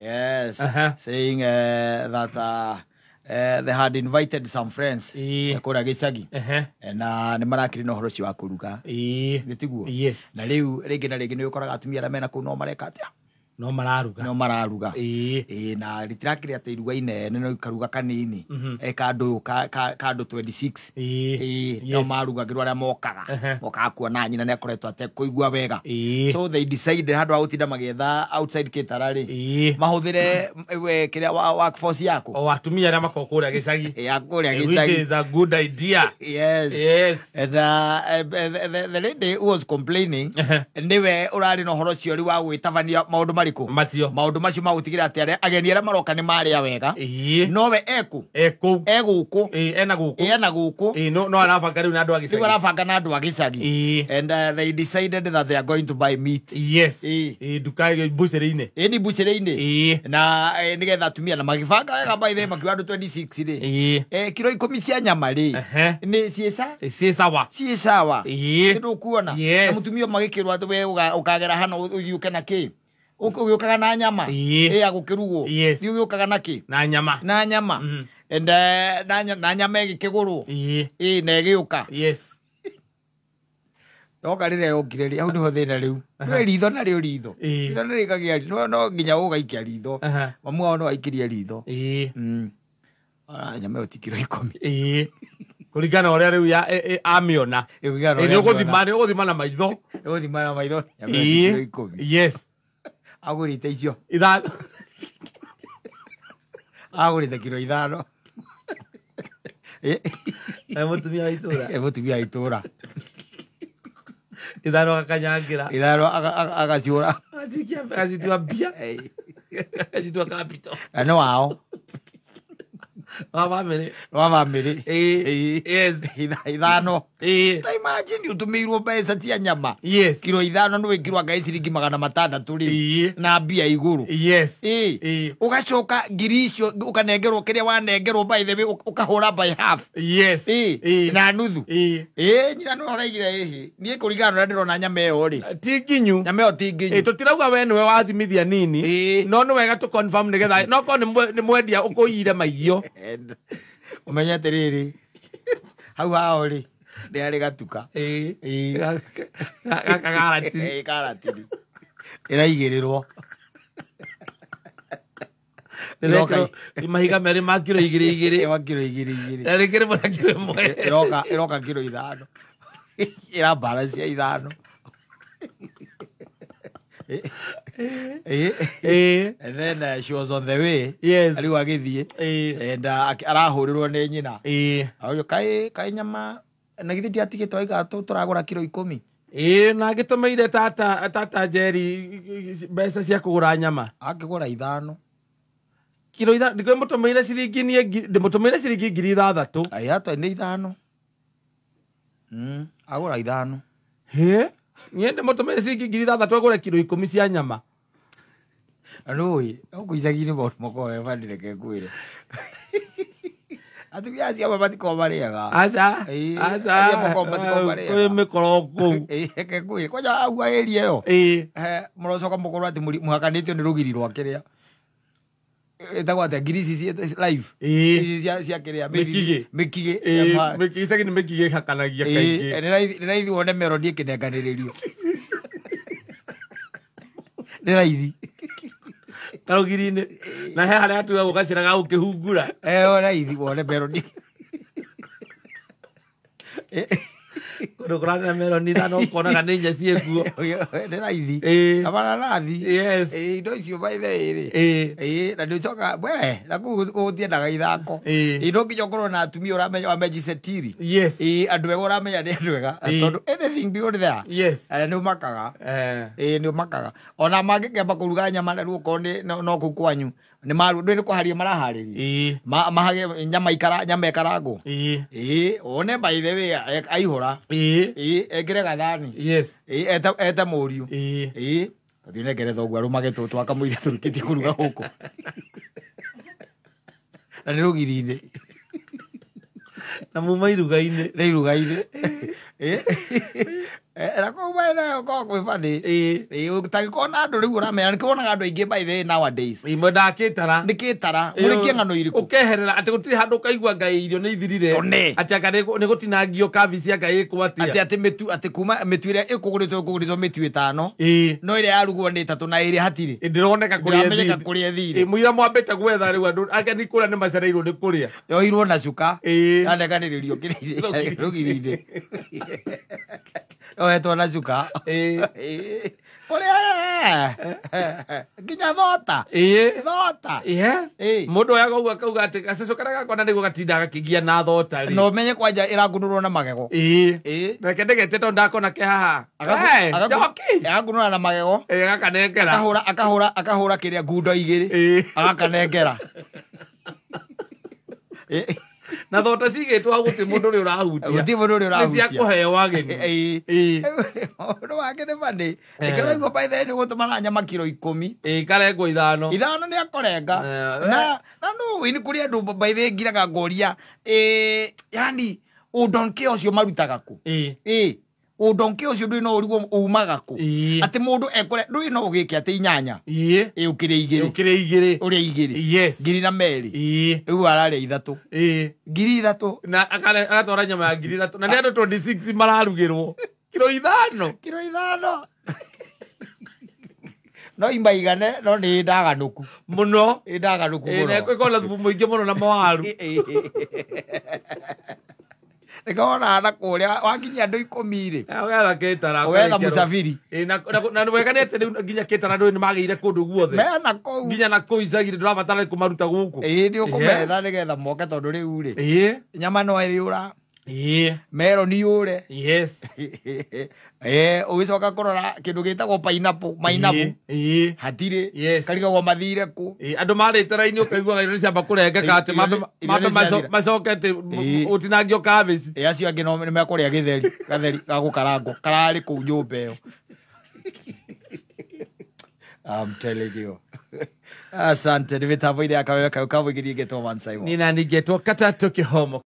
Yes. Aha. Saying that they had invited some friends kũrĩa gĩcagi na nĩ marakĩrĩ na ũhoro ũcio wa kũruga. Nĩ tiguo? Yes. Na rĩu rĩngĩ na rĩngĩ nĩ ũkoraga atumia arĩa mena kũu no mareka atĩa? No mararuga. No mararuga. Ĩĩ, na rĩtirakĩrĩ atĩ iruga inene, no karuga kanini. Kandũ kandũ 26. Ĩĩ, no marugagĩrwo arĩa mokaga. Mokaga kuona nyina nĩ akoretwo atekũigua wega. So they decided handũ ha gũtinda magĩetha outside caterer rĩ, mahũthĩre we kĩrĩa workforce yaku. O atumia arĩa makoragwo kũrĩa gĩcagi. Ya kũrĩa Which gĩcagi. is a good idea. Yes. Yes. And the lady who was complaining niwe ũrarĩ na ũhoro ũcio rĩu wa gwĩtabania maũndũ marĩkũ? Macio. Maũndũ macio ma gũtigĩrĩra atĩ arĩa ageni arĩa maroka nĩ marĩa wega. Nowe eku. Ekũu. E gũkũ. Ena gũkũ. Ena gũkũ. No arabanga rĩu na andũ a Rĩu gĩcagi. arabanga na andũ a gĩcagi. And they decided that they are going to buy meat. Yes. Nduka mbucĩrĩ-inĩ. Ĩĩ, nĩ mbucĩrĩ-inĩ. Na nĩgetha atumia na magĩbanga wega by the way, makiuga andũ 26 rĩ. Kiro 10 cia nyama rĩ. Nĩ ciĩca? Ciĩ sawa. Ciĩ sawa. Nĩ ũkuona. Yes. Na mũtumia ũmwe agĩkĩrwo atĩ we ũkagera hana ũthiĩ ũke na kĩ? Ũgĩũkaga na nyama. Ya gũkĩrugwo. Yes. Thiĩ ũgĩũkaga na kĩ? Na nyama. Na nyama. And na nyama ĩgĩkĩgũrwo. Na ĩgĩũka. Yes. Yoka rĩrĩa yokire rĩ, hau nĩho thĩna rĩu. Nĩ ritho narĩo ritho. Ritho nĩ rĩkagia ritho. No nginya ũgaikia ritho. Mamu wao no aikirie ritho. Nyama ĩyo ti kiro 10. Kũringana na ũrĩa rĩu amĩona. Kũringana na ũrĩa amĩona. Nĩ ũgũthima na maitho. Nĩ ũgũthima na maitho. Nyama ĩyo ti kiro 10. Yes. Agũrĩte icio. 5. Agũrĩte kiro 5. Mũtumia wa itũũra. Mũtumia wa itũũra. 5 agakanyangĩra. 5 agaciũra. Agacikia, agacitua mbia. Agacitua capital. Na nĩ wao. Wa bamĩrĩ. Wa bamĩrĩ. Yes. 5. Ta imagine ũtũmĩirwo mbeca cia nyama. Yes. Kiro 5 nĩ wĩkirwo anga ciringi 600 rĩ. Na mbia igũrũ. Yes. Ũgacoka ngiri icio ũkanengerwo kĩrĩa wanengerwo by the way, ũkahũra by half. Yes. Na nuthu. Nyina no araigire ĩhĩ. Niĩ kũringana na ũrĩa ndĩrona nyama ĩyo rĩ. Ti nginyu. Nyama ĩyo ti nginyu. Tũtirauga we nĩwe wathimithia nini. No nĩ wega tũ confirm nĩgetha no korwo nĩ mwendia ũkũiyire maiyo. Ũmenye atĩrĩrĩ, hau hao rĩ, nĩ harĩ gatuka. Gaka garatiri. Karatiri. Ĩraigĩrĩrwo. Nĩrekĩrwo mahiga merĩ ma kiro igĩrĩ igĩrĩ. Ma kiro igĩrĩ igĩrĩ. Na rĩngĩ rĩmwe na kiro ĩmwe. Ĩroka kiro 5. Ĩra balance ya 5. And then she was on the way. Yes. Rĩu agĩthiĩ. And arahũrĩrwo nĩ nyina. Aũrio, kaĩ nyama na githĩ ndiatigĩtwo aiga tũragũra kiro 10. Na ngĩtũmĩire tata Njeri mbeca cia kũgũra nyama. Akĩgũra 5. Kiro 5, ndĩmũtũmĩire ciringi niĩ ndĩmũtũmĩire ciringi ngiri 6. Ai, atwa nĩ 5. Agũra 5. Hĩ? Niĩ ndĩmũtũmĩire ciringi ngiri 6 agũre kiro 10 cia nyama. Rũĩ, gũkũ icagi-inĩ maũndũ makoragwo me funny, reke ngwĩre. Atumia acio amwe matikoragwo marĩaga. Aca, aca. Acio makoragwo matikoragwo marĩaga. Kũrĩ mĩkoro kũu. Reke ngwĩre. Kwanja hau area ĩyo. Mũrocoka mũkorwo atĩ mũhakanĩtio nĩ rũgiri rwa kĩrĩa. Ĩtagwo atĩa? Ngiri ici live. Ici cia kĩrĩa, Mĩkigĩ. mĩkigĩ. Mĩkigĩ, icagi nĩ mĩkigĩ ĩhakanagia kaingĩ. Nĩ raithi wone melody ĩkĩnenganĩrĩrio. Nĩ raithi. Karũgiri-inĩ. Na he harĩa atuagwo gacĩra ga gũkĩhungura. Raithi wone melody. Kũndũ kũrarĩ na meloni 5 ũkonaga nĩ inya ciĩkuo. Nĩ raithi. Na mananathi. Yes. Indo icio by the way rĩ. Na nĩ ũcoka, we, na kũu gũtiendaga ithako. No nginya ũkorwo na atumia ũramenya wamejicetiri. Yes. Andũ ega ũramenya nĩ andũ ega. Tondũ anything beyond there. Yes. Nĩ ũmakaga. Nĩ ũmakaga. Ona mangĩkĩamba kũruga nyama na rĩu okorwo nĩ, no kũu kwanyu. Nĩ maru, ndũĩ nĩ kũharĩria maraharĩria. Mahage nyama ikara, nyama ĩkarangwo. One by the way, aihũra. Ekĩre gathani. Yes. Ete mũriũ. Tũthiĩ nengere thoguo arũmage tũtũ akamũira tũrĩkĩtie kũruga gũkũ. Na nĩ rũgiri-inĩ. Na muma iruga-inĩ. Nĩ iruga-inĩ. Na kũu by the way ũkoragwo kwĩ funny. Ũtangĩkorwo na andũ rĩu ũramenya nĩkĩo wonaga andũ aingĩ by the way nowadays. Mwendaga kĩtara. Nĩ kĩtara. Mũrĩkie ng'ano irĩkũ? Ũkeherera atĩ gũtirĩ handũ ũkaigua ngai irio nĩ ithirire. One. Atĩ anga nĩ gũtinangio kabici anga ĩkwo atĩa. Atĩ atĩ mĩtu atĩ kuma mĩtu ĩrĩa ĩkũgũrĩtwo mĩtu 5. No ĩrĩa yarugwo nĩ 3 na ĩrĩa hatirĩ. Ndĩroneka kũrĩa Ndĩramenyeka kũrĩa ĩthire. Mũira mwambĩte gwetha rĩu andũ ageni kũrĩa nĩ macereirwo nĩ kũrĩa. Yoirwo na cuka. Yanekanĩrĩrio rũgiri-inĩ. Yohetwo na cuka. Kũrĩa nginya thota. Thota. Yes. Mũndũ oyaga ũguo akauga atĩ gacũcũ karĩa gakwa na nĩguo gatindaga gakĩgia na thota rĩ. Na ũmenye kwanja ĩrakunũrwo na magego. Reke ndĩgete tondũ ndakona ke haha. Njoki. Agakunũra na magego. Agakanengera. Akahũra kĩrĩa ngundo 2. Agakanengera. Na thota cigĩtwo hau gũtirĩ mũndũ ũrĩa ũrahutia. Gũtirĩ mũndũ ũrĩa ũrahutia. Nĩ cia kũheo ageni. Ũndũ wake nĩ funny. Nĩkĩo ũraigua by the way nĩ gũtũmana nyama kiro 10. Karengwo 5. 5 nĩ akũrenga. Na no nĩ kũrĩ andũ by the way ngiraga ngoria. Yani ũndonke ũcio marutaga kũ? Ũndonke ũcio ndũĩ no ũrigwo umaga kũ? Atĩ mũndũ ekũrĩa ndũĩ no ũgĩke atĩ 8. Ũkĩrĩa 2. Ũkĩrĩa 2. Ũrĩa 2. Yes. Ngiri na 2. Rĩu ararĩa 3. Ngiri 3. Na agatwara nyama ya ngiri 3. Na nĩ andũ 26 mararugĩrwo. Kiro 5. Kiro 5. No imaigane no nĩ ndaganũku. Mũno. Nĩ ndaganũku mũno. Na ĩkorwo na thubu mũingĩ mũno na mawaru. Nĩkona na kũrĩa wakinyia andũ 10 rĩ. Ũgetha kĩtara. Ũgetha mũcabiri. Na wega nĩ atĩ rĩu nginya kĩtara ndũĩ nĩ magĩire kũndũ guothe. Mena kũu. Nginya na kũu icagi ndũrabatara kũmaruta gũkũ. Nĩ ũkũmetha nĩgetha moke tondũ rĩu rĩ. Nyama no ĩrĩũra. Meroni yũre. Yes. Ũgĩcoka kũrora kĩndũ gĩtagwo pineapple, mainabu. Hatirĩ. Yes. Karigagwo mathire kũ. Andũ marĩte raini ũkaiguaga irio nĩciamba kũrengeka atĩ mambe macoke atĩ ũtinangio kabici. Acio angĩ no nĩmekũrĩa gĩtheri, gatheri ga gũkarangwo kararĩ kũu nyũmba ĩyo. I'm telling you. Asante, nĩ mĩtambo-inĩ ya Kameme kau kamũingĩrie ngetwo Man Simon. Nĩ nani ngetwo Katatũ Kĩhomo.